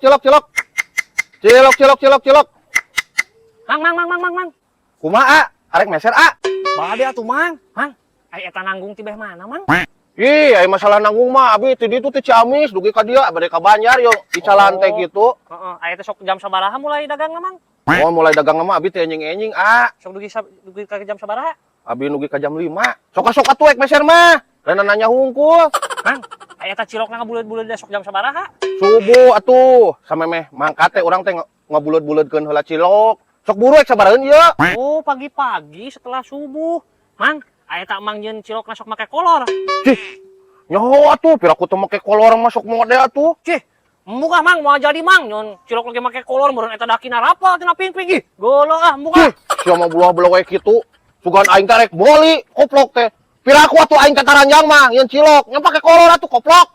Cilok, cilok. Cilok, cilok, cilok, cilok. Mang, mang, mang, mang, mang, mang. Kumaha? Arek meser, ah? Bade atuh, Mang. Mang, ai eta nanggung ti beh mana, Mang? Ih, ai masalah nanggung mah abi ti ditu ti Ciamis dugi ka dieu bade ka Banjar yo dicalan teh Oh. gitu. Heeh, ai eta sok jam sabaraha mulai dagang, Mang? Oh, mulai dagang mah abi teh enjing-enjing, ah. Sok dugi ka jam sabaraha? Abi dugi ka jam 5. Sok-sok atuh ek meser mah. Lain nanya hungkul. Mang, ai eta cilokna ngabuleud-buleud sok jam sabaraha? Subuh atuh samemeh mangkat teh urang teh ngabuleud-buleudkeun heula cilok. Sok buru ek sabaraheun ieu. Oh, pagi-pagi setelah subuh. Mang, ai eta Mang nyieun cilokna sok make kolor? Cih. Nyaho atuh, piraku teu make kolor mah sok mode atuh. Cih, muka Mang moal jadi, Mang, nyieun cilok lagi make kolor meureun eta dakina rapal tina pingping ih. Golo ah, muka. Cih, sia mah bulah we kitu. Sugan aing teh rek boli, koplok teh. Piraku atuh aing kataranjang mah nyieun cilok, nya pake kolor atuh, koplok.